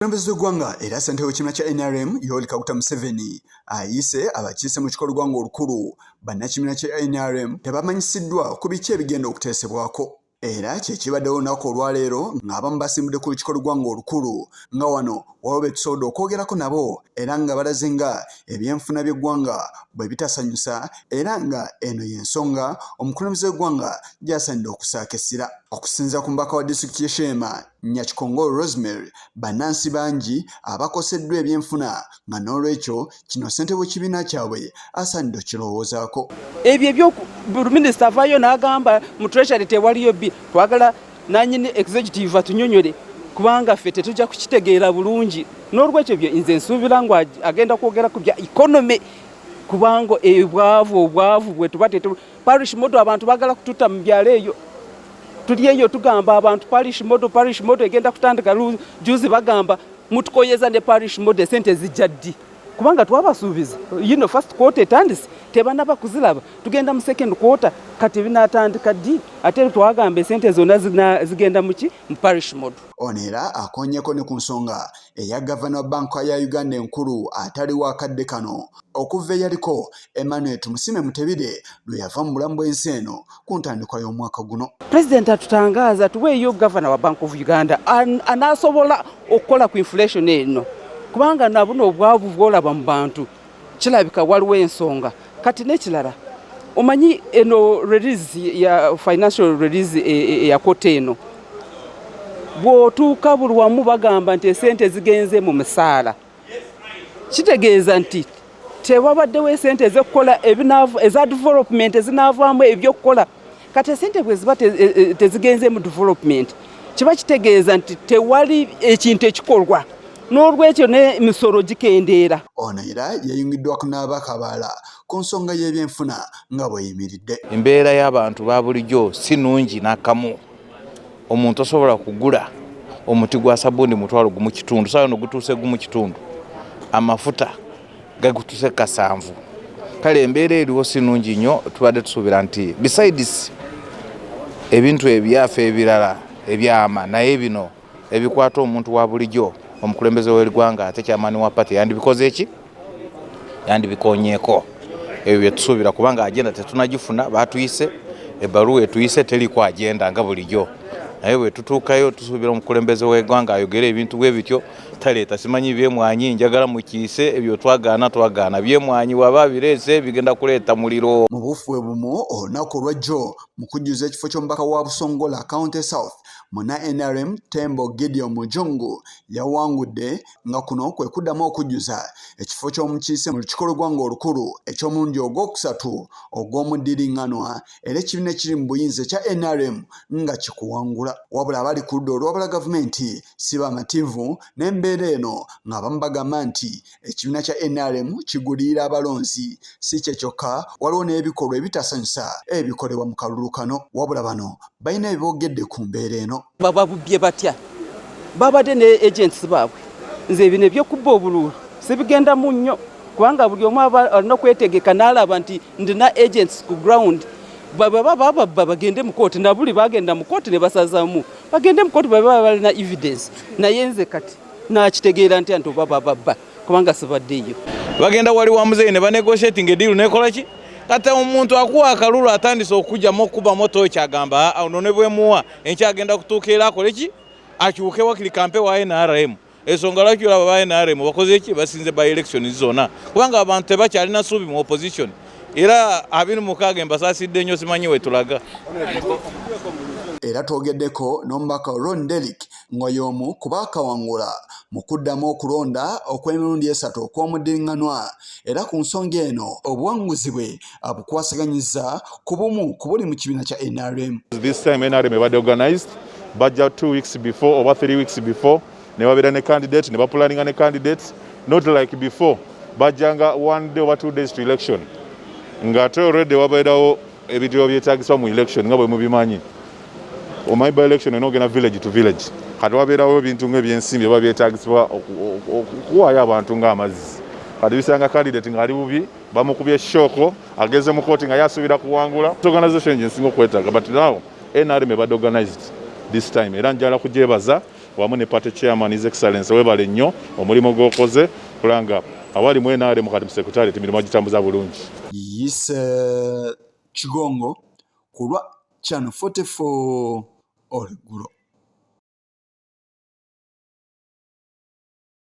Omukulembeze w'eggwanga era ssentebe w'ekibiina kya NRM Yoweri Kaguta Museveni ayise abakiise mu lukiiko lw'eggwanga olukulu. Bannakibiina kya NRM tebamanyisiddwa ku biki ebigenda okuteesebwako, era kye kibaddewo olunaku olwaleero ng'abamu basimbudde ku lukiiko lw'eggwanga olukulu, nga wano waliwo be tusobodde okwogerako nabo era nga balaze nga ebyenfuna by'eggwanga bwe bitasanyusa, era nga eno y'ensonga omukulembeze w'eggwanga gy'asaanidde okusaako essira. Okusinziira ku mubaka wa disitulikiti y'e Sheema, Nyakikongoro Rosemary, bannansi bangi abakoseddwa ebyenfuna, nga n'olwekyo kino ssentebe w'ekibiina kyabwe asaanidde okukirowoozaako. Ebyo ebyo buli minisita avaayo n'agamba mu Treasury tewaliyo bi twagala nanyini executive atunyonyole, kubanga ffe tetujja kukitegeera bulungi. N'olwekyo byo nze nsuubira ngu agenda kwogera ku bya economy, kubanga obwavu bwe tuba tetu parish model, abantu bagala kututta mu byalo. Eyo tuli eyo tugamba abantu parish model, parish model egenda kutandika juzi. Bagamba mutukoyeza ne parish model, sente zijja ddi? Kubanga twabasuubiza yino first quarter etandise, tebanaba kuziraba, tugenda mu second quarter. Kati binatandika ddi? Ate twagamba esente zonna zigenda muki? Mu parish model. Ono era akonyeko ne ku nsonga eya gavana wa banka ya Uganda enkulu ataliwo akadde kano, okuva eyaliko Emmanuel Tumusime Mutebire lwe yava mu bulamu bw'ensi eno ku ntandikwa y'omwaka guno. Pulezidenti atutangaaza, tuweeyo gavana wa Bank of Uganda anaasobola okukola ku inflation eno, kubanga nabuno obwavu bwolaba mu bantu kirabika waliwo ensonga. Kati n'ekirala, omanyi eno release ya financial release eya quarter eno, bw'otuuka buli wamu bagamba nti esente zigenze mu misaala. Kitegeeza nti tewabaddewo esente ez'okukola eza development ezinaavaamu ebyokukola. Kati esente bwe ziba tezigenze mu development, kiba kitegeeza nti tewali ekintu ekikolwa, n'olwekyo n'emisolo gikendeera. Ono era yayungiddwako n'ababaka abalala ku nsonga y'ebyenfuna nga bweyimiridde. Embeera y'abantu ba bulijjo si nnungi n'akamu. Omuntu osobola kugula omuti gwa sabbuuni 1.5, sawa no gutuuse 1.5, amafuta gagutuse 7. Kale embeera eriwo si nnungi nnyo. Tubadde tusuubira nti besides ebintu ebyafe ebirala ebyama, naye bino ebikwata omuntu wa bulijjo, omukulembeze w'eggwanga ate chairman wa party yandibikoze eki, yandibikonyeeko. Ebyo byetusuubira, kubanga agenda tetunagifuna. Batuyise ebbaluwa etuyise teriko agenda nga bulijjo, naye bwe tutuukayo tusuubira omukulembeze w'eggwanga ayogere ebintu bwe bityo. Taleeta simanyi byemwanyi, njagala mukiise ebyo, twagaana twagaana byemwanyi. Waba bireese bigenda kuleeta muliro. Mu buufu bwe bumu, olunaku olwajjo mu kujjuza ekifo ky'omubaka wa Busongola County South, munna NRM Tembo Gideon Mujungu yawangudde, nga kuno kwe kuddamu okujjuza ekifo ky'omukiise mu lukiiko lw'eggwanga olukulu eky'omulundi ogwokusatu ogw'omuddiriŋŋanwa, era ekibiina ekiri mu buyinza ekya NRM nga kikuwangula. Wabula abali ku ludda olwabula gavumenti si bamativu n'embeera eno, ng'abamu bagamba nti ekibiina kya NRM kigulirira abalonzi. Si kye kyokka, waliwo n'ebikolwa ebitasanyusa ebikolebwa mu kalulu kano. Wabula bano balina bye boogedde ku mbeera eno. Bababubye batya? Babadde ne agents baabwe. Nze bino ebyokubba obululu sibigendamu nnyo, kubanga buli omu aba alina okwetegeka n'alaba nti ndina agents ku ground. Baba bababba bagende mu kooti, nabuli bagenda mu kooti ne basazamu, bagende mu kooti baba balina evidence. Naye nze kati nakitegeera ntya nti oba bababba? Kubanga sibaddeeyo. Bagenda wali wa muzeeyi ne banegotiating e deal nekola ki. Kati omuntu akuwa akalulu atandise okujjamu okukubamu tooki, agamba, "Aa, ono ne bwemuwa enkya agenda kutuuka era akole ki, akyuke wakiri kampe wa NRM." Ensonga lwaki olaba ba NRM bakoze ki, basinze by elections zonna, kubanga abantu tebakyalina ssuubi mu opposition. Era 26 mbasaasidde nnyo, simanyi wetulaga. Era twogeddeko n'omubaka Ron Derick nga y'omu ku baakawangula mu kuddamu okulonda okw'emirundi esatu okw'omuddiŋŋanwa, era ku nsonga eno obuwanguzi bwe abukwasaganyiza ku bumu ku buli mu kibiina kya NRM. This time NRM ebadde organized. Bajja 2 weeks before oba 3 weeks before ne babeera ne candidate, ne bapulaninga ne candidates, not like before bajjanga one day oba 2 days to election, ng'ate already wabeerawo ebintu biba byetaagisibwa mu election. Nga bwe mubimanyi, omanyi by election olina ogenda village to village. Kati wabeerawo ebintu ng'ebyensimbi oba byetaagisibwa okuwaayo abantu ng'amazzi. Kati bisanga candidate ng'ali bubi, bamukubye shock, ageze mu kooti nga yasuubira kuwangula. Organization gye nsinga okwetaaga, but now NRM ebadde organized this time, era njala kugyebaza. Wamu ne party chairman, His Excellence, webale nnyo omulimu gw'okoze kulanga awali mu NRM. Kati mu secretariat emirimu agitambuza bulungi. Yise Kigongo ku lwa Channel 44 olweggulo.